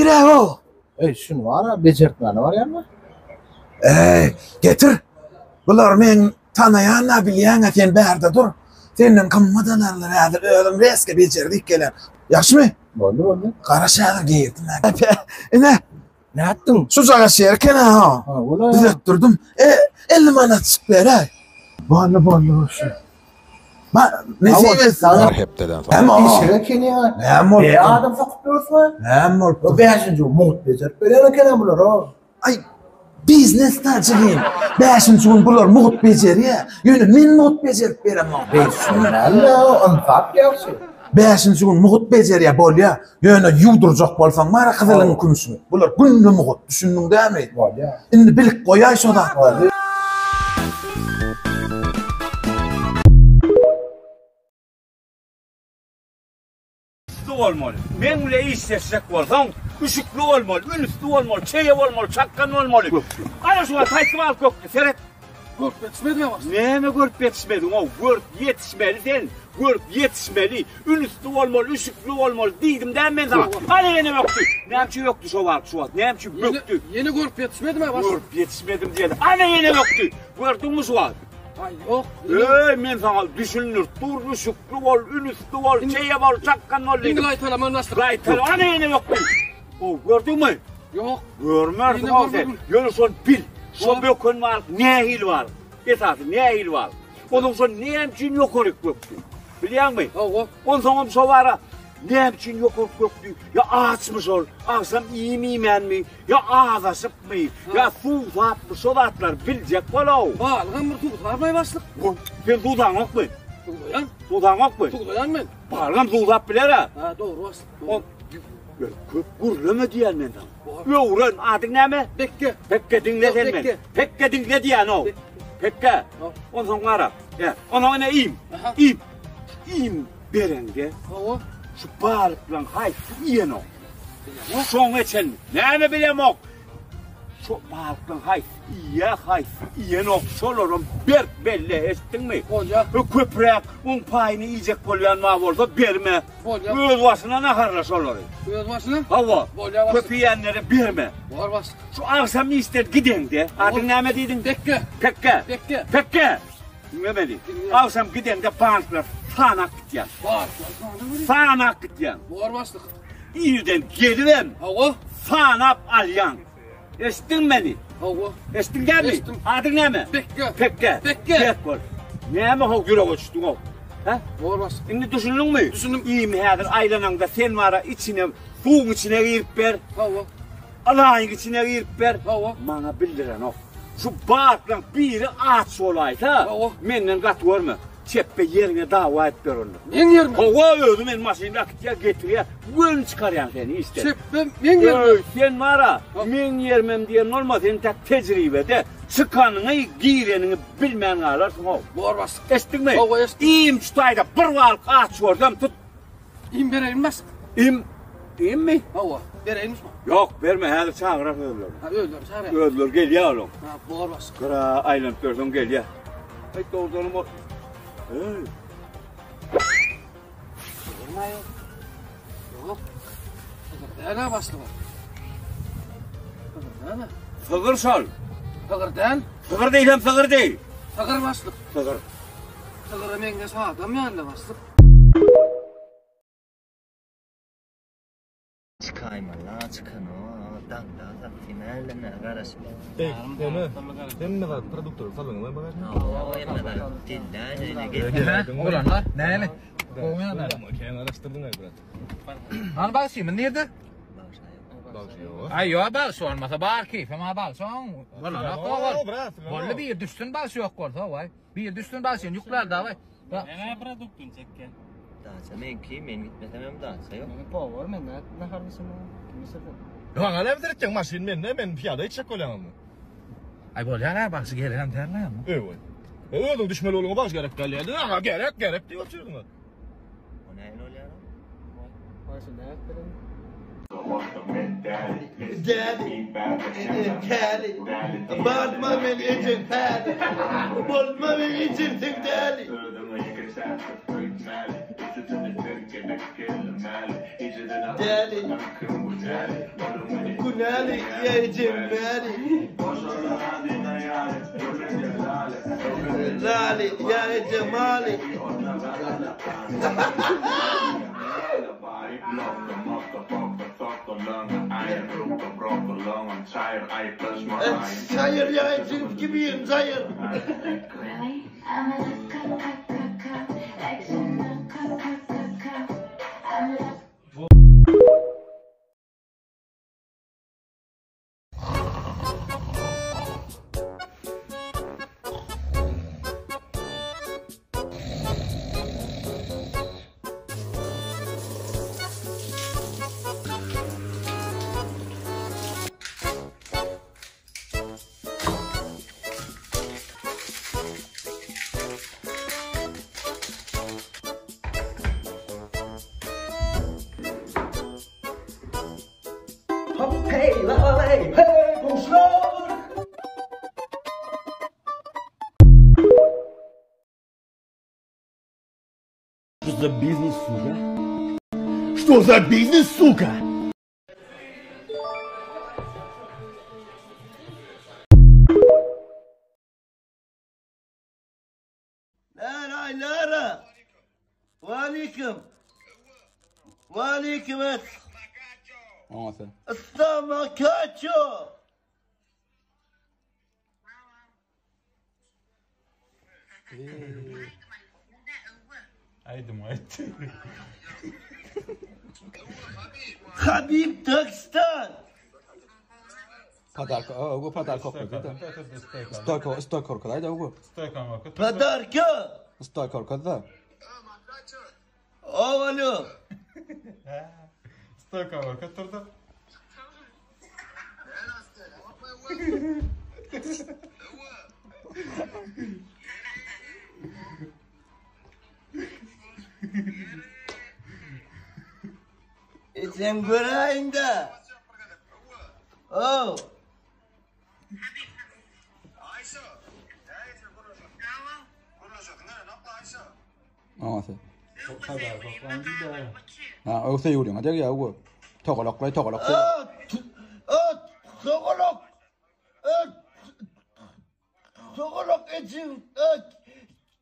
Nirä o? Eý, şuny bar-a, bejertmäne barýan-da. Eý, getir. Bular meň tanaýan-a, bilýän-ä, sen bärde dur. Senden gymmat alarlar häzir, özüm reske bejerdik gelen. Ýagşymy? Boldy, boldy. Garaş häzir girdim men. Ine. Nätdiň? Şu jaga şer eken-a. Ha, ola. Düzetdirdim. E, 50 manat çyk beräý. Boldy, boldy, şu. Ma, nesip etsin. Bir hepdeden soň. Hem o. Işe ekeni ýa. Näme bolupdyr? E, adam sokup ýörsün. Näme bolupdyr? O bäşinji gün mugt bejerip berýän eken bular o. Aý, biznes tajigim. Bäşinji gün bular mugt bejerýär. Ýöne men mugt bejerip beremok. Beýtmeli, ynsap ýagşy. Bäşinji gün mugt bejerýär, bolýar. Ýöne ýuwdurjak bolsaň bara gyzylyň kümüşiňi. Bular günde mugt, düşündiň dämi? Bolýar. Indi bilip goýaý şo zatlary. Ünsli bolmaly. Meň bile işleşjek bolsaň, üşükli bolmaly, ünsli bolmaly, çeýe bolmaly, çakgan bolmaly. Ana şu wagt haýsy balyk gökdi, seret. Görüp ýetişmedim başda. Näme görüp ýetişmediň-ow? Görüp ýetişmeli sen. Görüp ýetişmeli. Ünsli bolmaly, üşükli bolmaly diýdim dämi men saňa? Ana ýene bökdi. Näme üçin bökdi şo balyk şu wagt? Näme üçin bökdi? Ýene görüp ýetişmedim-ä başda. Görüp ýetişmedim diýeli. Ana ýene bökdi. Gördüňmi şu wagt? Aý, ýok. Öý, men saňa düşündirip dur, üşükli bol, ünüsli bol, çeýe bol, çakgan bol diýdim. Indi gaýtalaman başlyk. Gaýtala, ana ýene bökdi. Gowy gördüňmi? Ýok. Görmersiň ol sen. Ýöne şony bil. Şo böken balyk nähili balyk? Esasy nähili balyk? Onuň şo näme üçin ýokaryk bökdi? Bilýäňmi? Hawa. Onsoňam şo bara näme üçin ýokaryk bökdi? Ýa açmy şol? Agşam iým iýmänmi? Ýa azaşypmy? Ýa suwsapmy? Şo zatlary biljek bol-ow. Balygam bir suwsarmaý başlyk. Sen suwsaňokmy? Suwsaýan. Suwsaňokmy? Suwsaýan men. Balygam suwsap biler-ä. Ha, dogry başlyk. O köp gürleme diýen men saňa. Öwren, adyň näme? Bekke. Pekke diňle sen men. Pekke diňle diýen-ow. Pekke. Onsoň gara. Ýa, onsoň ine iým. Iým. Iým bereňde. Hawa. Şu balyklaň haýsy iýenok? Şoňa çenli. Näme bilemok? Şo balyklaň haýsy iýýä, haýsy iýenok, şolaram berk belle, eşitdiňmi? Bolýa. Köpräk oň paýyny iýjek bolýan bar bolsa berme. Bolýa. Öz başyna naharla şolary. Öz başyna? Hawa. Bolýa başlyk. Köp iýenlere berme. Bor başlyk. Şu agşam işden gideňde, adyň näme diýdiň? Pekke. Pekke. Pekke. Pekke. Diňle meni. Agşam gideňde balyklary sanap gitýäň. Balyklary sanap? Sanap gitýäň. Bor başlyk. Irden gelibem. Hawa. Sanap alýaň. Eşitdiňmi meni? Hawa. Eşitdiň dämi? Eşitdim. Adyň näme? Pekge. Pekge. Pekge. Bek bol. Näme how ýürege düşdüň-ow? Hä? Bor başlyk. Indi düşündiňmi? Düşündim. Iým häzir aýlanaňda sen bara içine, suwuň içine girip ber. Hawa. Ylaýyň içine girip ber. Hawa. Maňa bildirenok. Şu balyklaň biri aç bolaýsa, Hawa. menden gaty görme. Çepbe ýeriňe dawa edip ber onda. Meň ýerime? Hawa, özi meni maşynda äkitýär, getirýär. Göni çykarýan seni işden. Çepbe meň ýerime? Öý, sen bar-a, meň ýerimem diýen bolma, sen täk tejribede çykanyňy, gireniňi bilmän galarsyň-ow. Bor başlyk. Eşitdiňmi? Hawa, eşitdim. Iým şu taýda bir balyk aç görsem tut. Iým bereýinmi başlyk? Iým, iýmmi? Hawa, bereýinmi şuňa? Ýok, berme, häzir çagyrar özlerini. Ha, özleri çagyrýar. Özleri gelýär olaň. Ha, bor başlyk. Gyra aýlanyp ýörseň gelýär. Aý, dogrudanam ol. Eý. Ýok. Sygyr däl-ä başlyk. Sygyr däl-ä. Sygyr şol. Sygyr däl. Sygyr diýsem sygyr diý. Sygyr başlyk. Sygyr. Sygyra meňzeş adam ýaly başlyk. Çykaýmaly çykanok daňdan satyn äleme garaşyp. Ey, neme? Hemme zat produktlary saldyňyzmy bagažyna? Hawa, hemme zat dillän ine Oglanlar, näme? Gowy ýagdaýlar. Kän garaşdyrdyň-aý, brat. Hany bagşymyz nirde? Bagşy ýok. Aý ýok, bagşy bolmasa bar keýpem ha bagşy oň. Bolanok Ýok, brat. Boldy bir düşsün bagşy ýok bolsa, waý. Bir düşsün bagşyny ýükläli dawaý. Näme produktyny çekýän? Daça meňki, men gitmesem hem daça ýok. Meni powar men nädip nahar bişirmeli? Kim bişirsin? Maňa näme seretjeň maşyn mende, men pyýada gitjek bolýaňmy? Aý bolýar-a bagşy gelerem dälmi? Öý. Özüň düşmeli bolduň bagşy gerek däl diýýärdiň. Aňa gerek, gerek diýip otyrdyň. O nähili bolýar? Bagşy nädip bilen? Däli, ejeň käli, Barma men ejeň päli, Bolma men ejeň seň däli. Däli. näli, ýa ejeň mäli. Lali, ýa ejeň maly. Çaýyr ýa ejeň kibirin çaýyr. Hop hey la la ley hey goňşular. Что за бизнес, сука? Что за бизнес, сука? Lara lara. Waleýkim. Waleýkim es. Stamakaço. Aýdym aýtdy. Habib Dagestan. Padarka, o padarka oklady. Stoýka, stoýka orkadaýda o. Padarka. Stoýka orkada. Alo. Stoýka orkada. Sen göräýiň-dä. Ow. Aňasy. Ha, öwse ýurýaň, degýä öwü. Togalaklaý, togalak. Öt, togalak. Öt. Togalak ejiň, öt.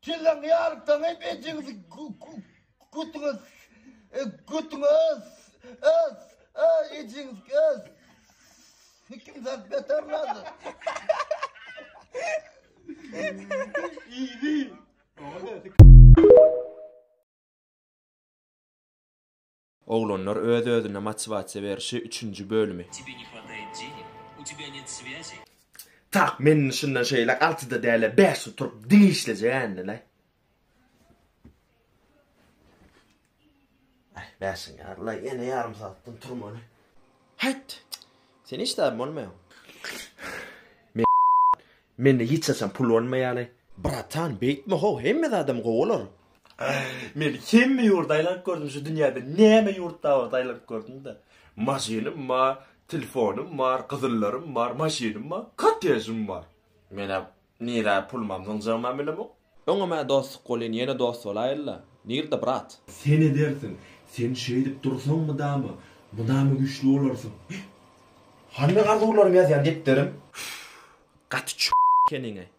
Tilleň ýarykdan hem ejiň gutuňyz, gutuňyz, öt, ejiň, öt. Kim zat beter lazym. Oglanlar öz-özüne motiwasiýa berişi üçünji bölümi. Tak men şundan şeýläk altyda dälä bäşde turup diňe işlejek ändilaý. Aý bäşiň ýarylaý ýene ýarym sagatdan turmaly. Häýt! Sen hiç zadam bolmaýaň. Men mende hiç haçan pul bolmaýaly. Bratan beýtme how hemme zadam gowy bolar. Men hemme ýurda aýlanyp gördüm şu dünýäde näme ýurt bar bolsa aýlanyp gördüm-de. Maşynym bar, telefonym bar, gyzyllarym bar, maşynym bar, kottejim bar. Menä nirä pulumam zyňjagymam bilemok. Öňem-ä dostluk bolýan ýene dost bolaýyl-la. Nirde brat? Sen edersiň. Sen şeýdip dursaň mydama, mydama güýçli bolarsyň. Hany arzuwlarymy ýazýan depderim? Gaty ç ekeniň-eý.